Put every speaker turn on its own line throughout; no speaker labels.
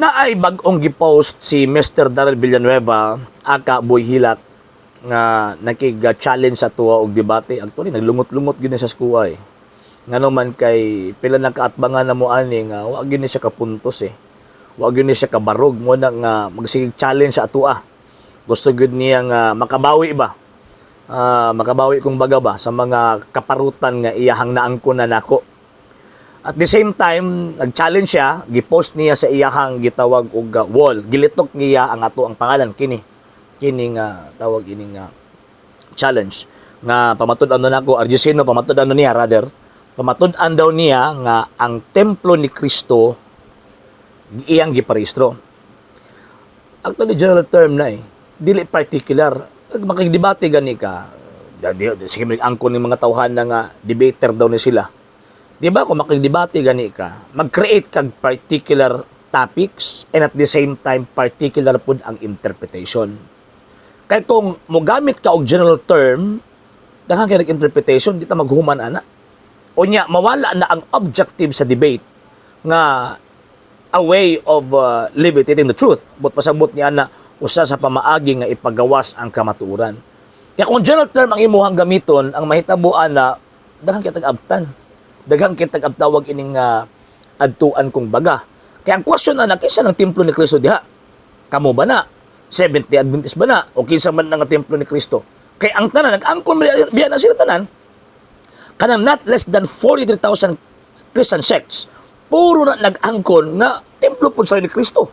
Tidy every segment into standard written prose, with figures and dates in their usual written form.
Naay bag-ong gipost si Mr. Daryl Villanueva aka Boy Hilak nga nakig-challenge sa tuwa og debate. Actually, naglungot-lungot gyud ni sa skuwa eh. Ngano man kay pila na kaatbangan na mo ani nga wa gyud ni siya kapuntos eh. Wa gyud ni siya kabarog mo na nga magsigig challenge sa atua. Gusto gyud niya nga makabawi ba? Ah, makabawi kung baga ba sa mga kaparutan nga iyahang naangkon na nako. At the same time, nag-challenge siya, gipost niya sa iyahang gitawag og wall. Gilitok niya ang ato ang pangalan kini. Kini nga tawag ini nga challenge nga pamatud-an nako Arjusino, pamatud-an niya, rather pamatud-an daw niya nga ang templo ni Kristo iyang giparehistro. Actually, general term na eh. Dili particular. Pag makigdebate gani ka, sige, angkon ng mga tawhan na nga debater daw ni sila. Di ba kung makigdebate gani ka, mag-create kag particular topics and at the same time particular pud ang interpretation. Kay kung mogamit ka og general term, daghan kay nag-interpretation, di ta maghuman ana. Unya mawala na ang objective sa debate nga a way of levitating the truth. But pasabot niya na usa sa pamaagi nga ipagawas ang kamatuoran. Kaya kung general term ang imuhang gamiton, ang mahitabuan na daghan kay tag-abtan. Daghan kay tag-abtawag ining adtuan kung baga. Kaya ang question na, kinsa ng templo ni Kristo diha? Kamo ba na? Seventh-day Adventist ba na? O kinsa man nga templo ni Kristo? Kay ang tanan nag-angkon biya na sila tanan kanang not less than 43,000 Christian sects, puro na nag-angkon nga templo po sa ni Kristo.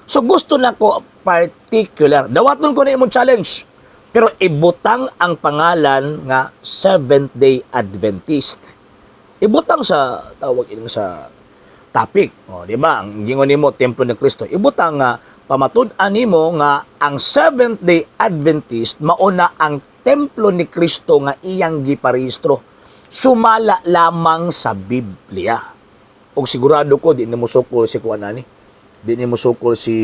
So gusto na ko particular. Dawaton ko na imong challenge. Pero ibutang ang pangalan nga Seventh Day Adventist. Ibutang sa tawag ining sa topic. O, di ba? Ang gingon nimo templo ni Kristo. Ibutang nga pamatud-an nimo nga ang Seventh Day Adventist mauna ang templo ni Kristo nga iyang giparehistro. Sumala lamang sa Biblia. Og sigurado ko di nimo sukol si kuan ani. Di nimo sukol si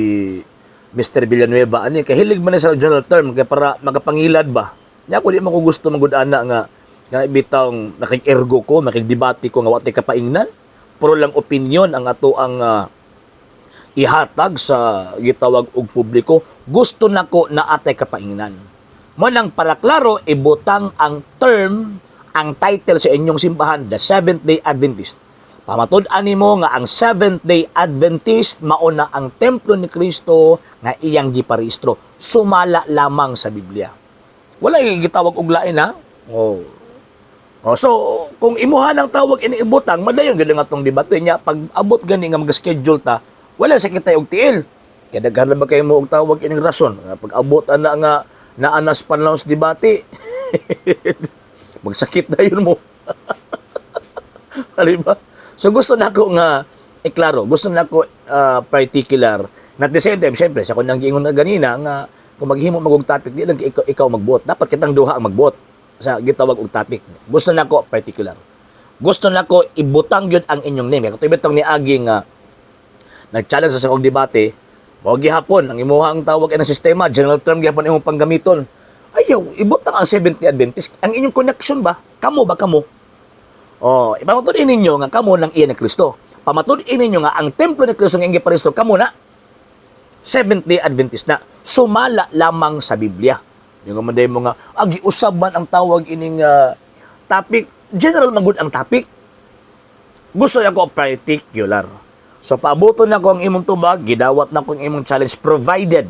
Mr. Villanueva ani kay hilig man ni sa general term kay para makapangilad ba. Nya ako di man ko gusto magud ana nga nga bitawng nakig-ergo ko, makig-debate ko nga wa tay kapaingnan. Puro lang opinion ang ato ang ihatag sa gitawag og publiko. Gusto nako na atay kapaingnan. Mo nang para klaro, ibutang ang term, ang title sa inyong simbahan, the Seventh Day Adventist. Pamatud-an nimo nga ang Seventh Day Adventist mauna ang templo ni Kristo nga iyang giparehistro. Sumala lamang sa Biblia. Wala yung gitawag og lain ha. Oh. Oh, so kung imuha ng tawag ini ibutang, madayon gyud ang atong debate nya. Pag abot gani nga mag-schedule ta, wala sa kita og tiil. Kaya daghan na ba kayo mo og tawag ining rason? Nga pag abot ana nga naanas panlaws debate, magsakit na yun mo. Di ba? So gusto na ako nga iklaro, gusto na ako particular. Na at the same time, syempre, sa kung giingon na ganina nga kung maghimo magog topic, di lang ikaw magbuot. Dapat kitang duha ang magbuot sa gitawag og topic. Gusto na ako particular. Gusto na ko ibutang yun ang inyong name. Kaya kung ni agi nga nag-challenge sa akong debate, wa gihapon ang imuhang tawag ng sistema, general term gihapon imong panggamiton. Ayaw, ibutang ang Seventh Day Adventist. Ang inyong connection ba? Kamo ba kamo? Oh, ipamatud ninyo nga kamo nang iya ni Kristo. Pamatud ninyo nga ang templo ni Kristo nga iyang giparehistro kamo na. Seventh Day Adventist na sumala lamang sa Biblia. Yung nga man mo nga agi usab man ang tawag ining topic, general man gud ang topic. Gusto niya ko particular. So paabuton na ko ang imong tubag, gidawat na ko ang imong challenge provided,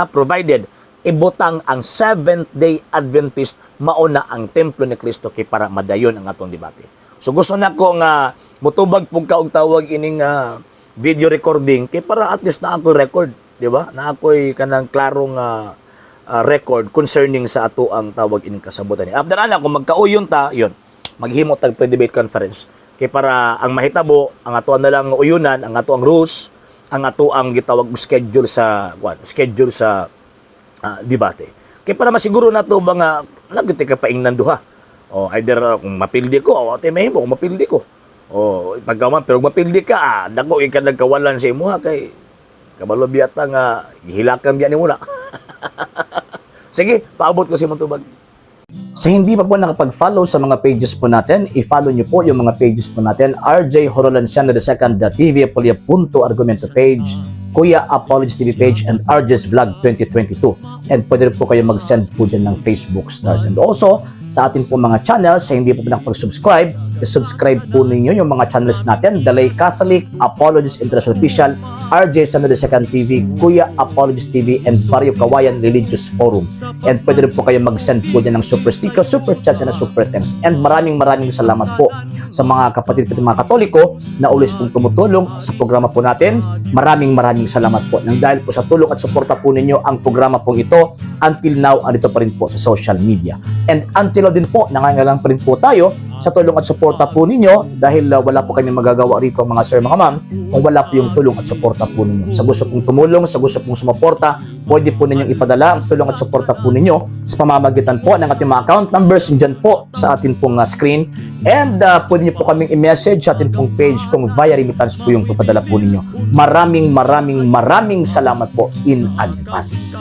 provided ibutang ang Seventh Day Adventist mauna ang templo ni Kristo kay para madayon ang atong debate. So gusto na ko nga mutubag pug ka og tawag ining video recording kay para at least na ako record, di ba? Na ako'y kanang klarong record concerning sa ato ang tawag ining kasabutan. After ana kung magkauyon ta, yun, maghimo tag pre-debate conference kay para ang mahitabo ang ato na lang uyunan, ang ato ang rules, ang ato ang gitawag og schedule sa kwan, schedule sa debate. Kay para masiguro nato ba nga lagi ka paingnan duha. O either kung mapildi ko, o ate mahimo kung mapildi ko. O pagka man pero kung mapildi ka, dako ka nagkawalan sa imuha kay kabalo biyata nga gihilakan biya nimo na. Sige, paabot ko sa imong tubag. Sa hindi pa po nakapag-follow sa mga pages po natin, i-follow nyo po yung mga pages po natin. RJ Horolanciano II, the TV Apolia Punto Argumento page, Kuya Apologies TV page and RJ's Vlog 2022. And pwede rin po kayo mag-send po dyan ng Facebook stars. And also, sa atin po mga channels, sa hindi po nakapag-subscribe, subscribe po ninyo yung mga channels natin: Dalay Catholic, Apologies International Official, RJ Samuel Second TV, Kuya Apologies TV, and Barrio Kawayan Religious Forum. And pwede rin po kayo mag-send po dyan ng super sticker, super chats, and super thanks. And maraming maraming salamat po sa mga kapatid ko, mga Katoliko na always pong tumutulong sa programa po natin. Maraming maraming salamat po. Nang dahil po sa tulong at suporta po ninyo, ang programa pong ito until now andito pa rin po sa social media. And until now din po, nangangailangan pa rin po tayo sa tulong at suporta po ninyo dahil wala po kami magagawa rito, mga sir, mga ma'am, kung wala po yung tulong at suporta po ninyo. Sa gusto pong tumulong, sa gusto pong sumuporta, pwede po ninyong ipadala ang tulong at suporta po ninyo sa pamamagitan po ng ating mga account numbers dyan po sa atin pong screen. And pwede niyo po kaming i-message sa atin pong page kung via remittance po yung papadala po ninyo. Maraming maraming maraming salamat po in advance.